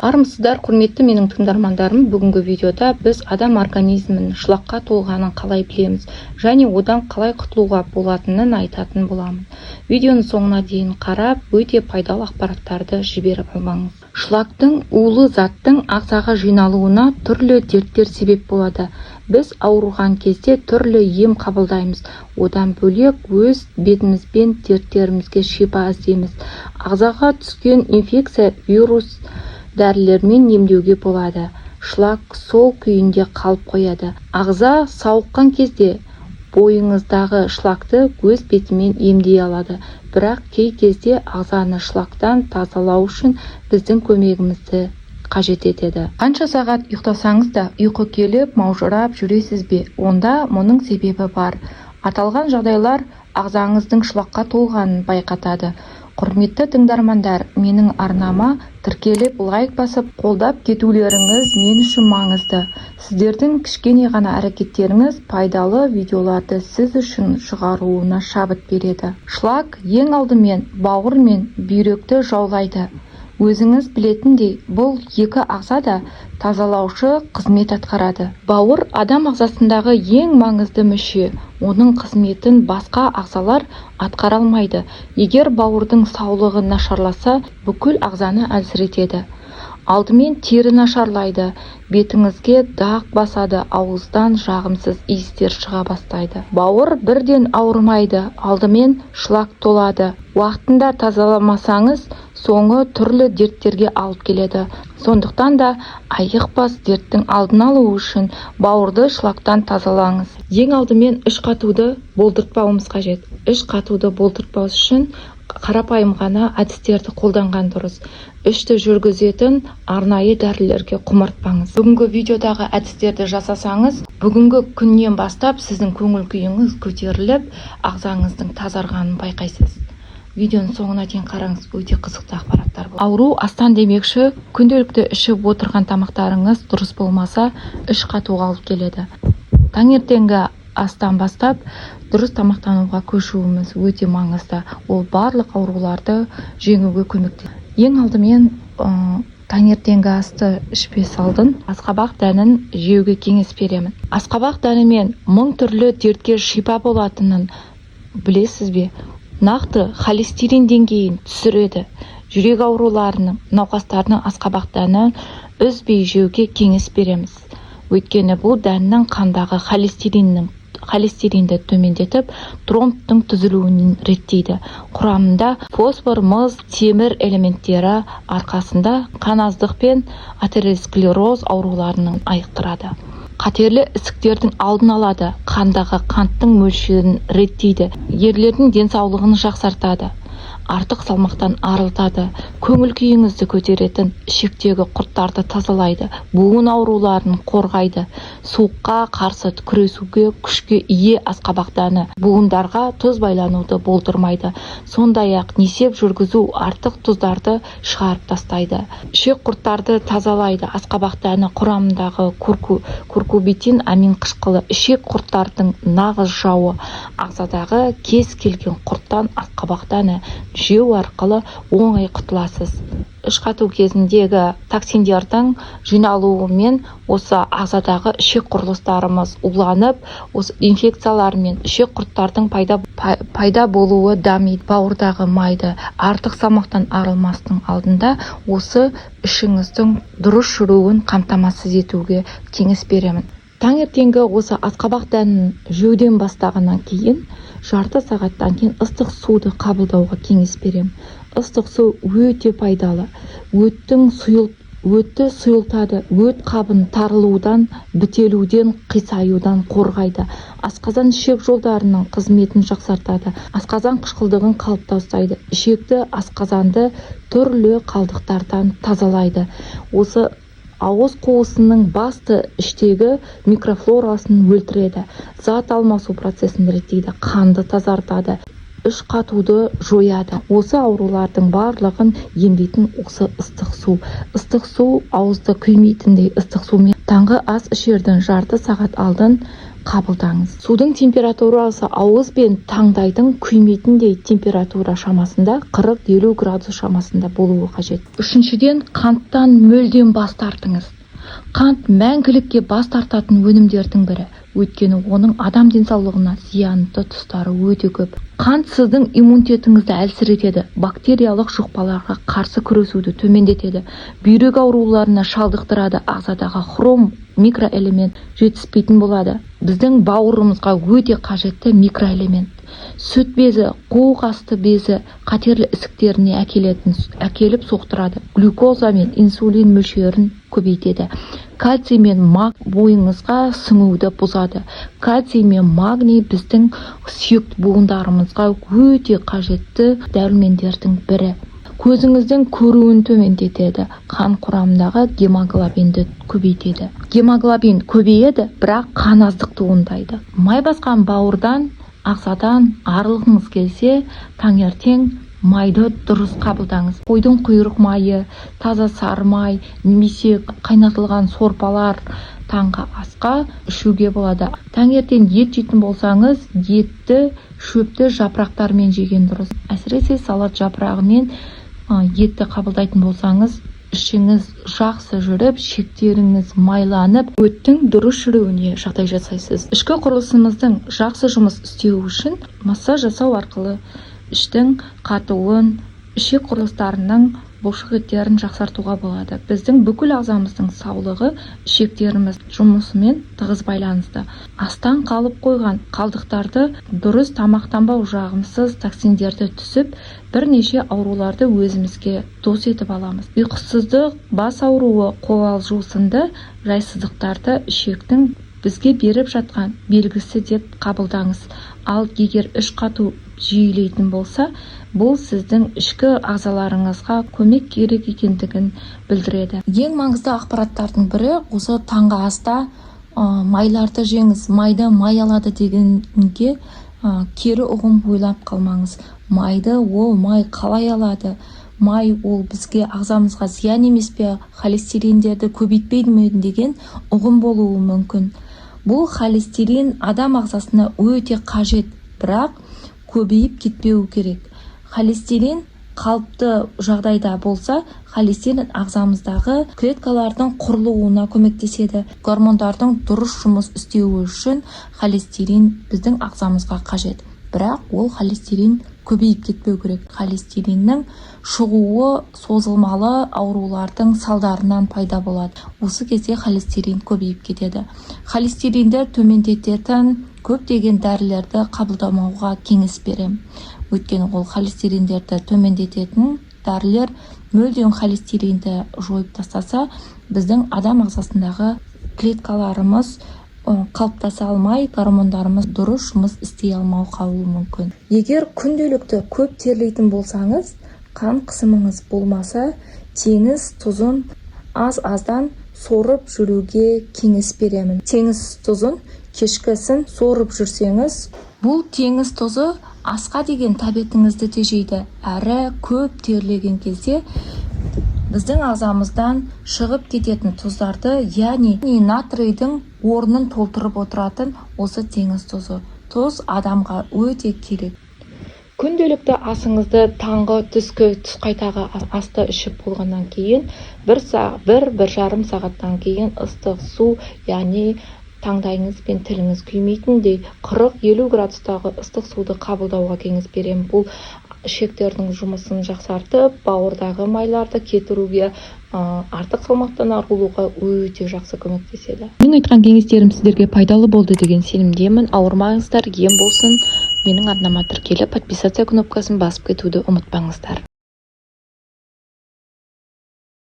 Армысыздар, құрметті менің тыңдармандарым! Бүгінгі видеода біз адам организмінің шлакқа толғанын қалай білеміз және одан қалай құтылуға болатынын айтатын боламын. Видеоның соңына дейін қарап, өте пайдалы ақпараттарды жіберіп алмаңыз. Шлактың, улы заттың ағзаға жиналуына түрлі дерттер себеп болады. Біз ауырған кезде түрлі ем қабылдаймыз. Одан бөлек өз бетімізбен дерттерімізге шипа іздейміз. Ағзаға түскен инфекция, вирус дәрілермен емдеуге болады. Шлак сол күйінде қалып қояды. Ағза сауыққан кезде бойыңыздағы шлакты өз бетімен емдей алады. Бірақ кей кезде ағзаны шлактан тазалау үшін біздің көмегімізді қажет етеді. Қанша сағат ұйықтасаңыз да, ұйқы келіп, маужырап жүресіз бе? Онда мұның себебі бар. Аталған жағдайлар ағзаңыздың шлакқа толғанын байқатады. Құрметті тыңдармандар, менің арнама тіркеліп, лайк басып, қолдап кетулеріңіз мен үшін маңызды. Сіздердің кішкене ғана әрекеттеріңіз пайдалы видеоларды сіз үшін шығаруына шабыт береді. Шлак ең алдымен бауыр мен бүйректі жаулайды. Өзіңіз білетіндей, бұл екі ағза да тазалаушы қызмет атқарады. Бауыр – адам ағзасындағы ең маңызды мүше. Оның қызметін басқа ағзалар атқара алмайды. Егер бауырдың саулығы нашарласа, бүкіл ағзаны әлсіретеді. Алдымен тері нашарлайды, бетіңізге дақ басады, ауыздан жағымсыз иістер шыға бастайды. Бауыр бірден ауырмайды, алдымен шлак толады. Уақытында тазаламасаңыз, соңы түрлі дерттерге алып келеді. Сондықтан да айықпас дерттің алдын алу үшін бауырды шлактан тазалаңыз. Ең алдымен іш қатуды болдыртпауымыз қажет. Іш қатуды болдыртпау үшін қарапайым ғана әдістерді қолданған дұрыс. Ішті жүргізетін арнайы дәрілерге құмартпаңыз. Бүгінгі видеодағы әдістерді жасасаңыз, бүгінгі күннен бастап сіздің көңіл күйіңіз көтеріліп, ағзаңыздың тазарғанын байқайсыз. Видеоның соңына дейін қараңыз, өте қызықты ақпараттар. Ауру астан демекші, күнделікті ішіп отырған тамақтарыңыз дұрыс болмаса, іш қатуға алып келеді. Таңертеңгі астан бастап дұрыс тамақтануға көшуіміз өте маңызды. Ол барлық ауруларды жеңуге көмектеседі. Ең алдымен таңертеңгі асты ішпес алдын асқабақ дәнін жеуге кеңес беремін. Асқабақ дәнімен мың түрлі дертке шипа болатынын білесіз бе? Нақты холестерин деңгейін түсіреді. Жүрек ауруларының науқастарының асқабақ дәнін үзбей жеуге кеңес береміз. Өйткені бұл дәннің қандағы холестеринді төмендетіп, тромбтың түзілуін реттейді. Құрамында фосфор, мыс, темір элементтері арқасында қаназдық пен атеросклероз ауруларының айықтырады, қатерлі ісіктердің алдын алады, қандағы қанттың мөлшерін реттейді, ерлердің денсаулығын жақсартады, артық салмақтан арылтады, көңіл күйіңізді көтеретін ішектегі құрттарды тазалайды, буын ауруларын қорғайды. Суыққа қарсы күресуге күшке ие асқабақ дәні буындарға тұз байлануды болдырмайды. Сондай-ақ несеп жүргізу, артық тұздарды шығарып тастайды, ішек құрттарды тазалайды. Асқабақ дәні құрамындағы куркубитин амин қышқылы – ішек құрттардың нағыз жауы. Ағзадағы кез келген құрттан асқабақ дәні жеу арқылы оңай құтыласыз. Іш қату кезіндегі токсиндердің жиналуымен осы ағзадағы ішек құрылыстарымыз уланып, осы инфекциялар мен ішек құрттардың пайда болуы дамиды. Бауырдағы майды, артық салмақтан арылмастың алдында осы ішіңіздің дұрыс жүруін қамтамасыз етуге кеңес беремін. Таңертеңгі осы асқабақ дәнін жеуден бастағаннан кейін жарты сағаттан кейін ыстық суды қабылдауға кеңес беремін. Ыстық су өте пайдалы. Өттің сұйыл өтті сұйылтады, өт қабын тарылудан, бітелуден, қисаюдан қорғайды, асқазан ішек жолдарының қызметін жақсартады, асқазан қышқылдығын қалыпта ұстайды, ішекті, асқазанды түрлі қалдықтардан тазалайды, осы ауыз қуысының басты іштегі микрофлорасын өлтіреді, зат алмасу процесін реттейді, қанды тазартады, іш қатуды жояды. Осы аурулардың барлығын емдейтін осы ыстық су. Ыстық су, ауызды күймейтіндей ыстық сумен таңғы ас ішерден жарты сағат алдын Қабылдаңыз. Судың температурасы ауыз бен таңдайдың күймейтіндей температура шамасында, 40-50 градус шамасында болуы қажет. Үшіншіден, қанттан мүлдем бас тартыңыз. Қант мәңгілікке бас тартатын өнімдердің бірі, өйткені оның адам денсаулығына зиянды тұстары өте көп. Қант сіздің иммунитетіңізді әлсіретеді, бактериялық жұқпаларға қарсы күресуді төмендетеді, бүйрек ауруларына шалдықтырады, ағзадағы хром микроэлемент жетіспейтін болады, біздің бауырымызға өте қажетті микроэлемент. Сүт безі, қуық асты безі қатерлі ісіктеріне әкеліп соқтырады, глюкоза мен инсулин мөлшерін көбейтеді. Кальций мен бойыңызға сіңуді бұзады. Кальций мен магний біздің сүйек буындарымызға өте қажетті дәрумендердің бірі. Көзіңіздің көруін төмендетеді, қан құрамындағы гемоглобинді көбейтеді. Гемоглобин көбейеді, бірақ қан аздық туындайды. Май басқан бауырдан, ағзадан арылғыңыз келсе, таңертең майды дұрыс қабылдаңыз. Қойдың құйрық майы, таза сары май немесе қайнатылған сорпалар таңғы асқа ішуге болады. Таңертең ет жейтін болсаңыз, етті шөпті жапырақтармен жеген дұрыс. Әсіресе салат жапырағымен етті қабылдайтын болсаңыз, ішіңіз жақсы жүріп, ішектеріңіз майланып, өттің дұрыс жүруіне жағдай жасайсыз. Ішкі құрылысымыздың жақсы жұмыс істеуі үшін массаж жасау арқылы іштің қатуын, ішек құрылыстарының бұлшық еттерін жақсартуға болады. Біздің бүкіл ағзамыздың саулығы ішектеріміз жұмысымен тығыз байланысты. Астан қалып қойған қалдықтарды, дұрыс тамақтанбау, жағымсыз токсиндерді түсіп, бірнеше ауруларды өзімізге дос етіп аламыз. Ұйқысыздық, бас ауруы, қобалжу сынды жайсыздықтарды ішектің бізге беріп жатқан белгісі деп қабылдаңыз. Ал егер іш қату жиілейтін болса, бұл сіздің ішкі ағзаларыңызға көмек керек екендігін білдіреді. Ең маңызды ақпараттардың бірі осы: таңғы аста майларды жеңіз. Майды май алады дегенге кері ұғым ойлап қалмаңыз. Майды ол май қалай алады? Май ол бізге, ағзамызға зиян емес пе, холестериндерді көбейтпейді ме деген ұғым болуы мүмкін. Бұл холестерин адам ағзасына өте қажет, бірақ көбейіп кетпеуі керек. Холестерин қалыпты жағдайда болса, холестерин ағзамыздағы клеткалардың құрылуына көмектеседі. Гормондардың дұрыс жұмыс істеуі үшін холестерин біздің ағзамызға қажет, бірақ ол холестерин көбейіп кетпеу керек. Холестериннің шығуы созылмалы аурулардың салдарынан пайда болады. Осы кезде холестерин көбейіп кетеді. Холестеринді төмендететін көптеген дәрілерді қабылдамауға кеңес беремін, өйткені ол холестериндерді төмендететін дәрілер мүлдем холестеринді жойып тастаса, біздің адам ағзасындағы клеткаларымыз қалыптаса алмай, гормондарымыз дұрыс жұмыс істей алмау қалуы мүмкін. Егер күнделікті көп терлейтін болсаңыз, қан қысымыңыз болмаса, теңіз тұзын аз-аздан сорып жүруге кеңес беремін. Теңіз тұзын кешкісін сорып жүрсеңіз, бұл теңіз тұзы асқа деген тәбетіңізді тежейді, әрі көп терлеген кезде біздің ағзамыздан шығып кететін тұздарды, яғни натрийдің орнын толтырып отыратын осы теңіз тұзы. Тұз адамға өте керек. Күнделікті асыңызды, таңғы, түскі, түсқайтағы асты ішіп болғаннан кейін бір, 1,5 сағаттан кейін ыстық су, яғни таңдайыңыз бен тіліңіз күймейтіндей 40-50 градустағы ыстық суды қабылдауға кеңес беремін. Бұл ішектердің жұмысын жақсартып, бауырдағы майларды кетіруге, артық салмақтан арылуға өте жақсы көмектеседі. Менің айтқан кеңестерім сіздерге пайдалы болды деген сенімдемін. Ауырмаңыздар, ем болсын. Менің арнама тіркеліп, подписаться кнопкасын басып кетуді ұмытпаңыздар.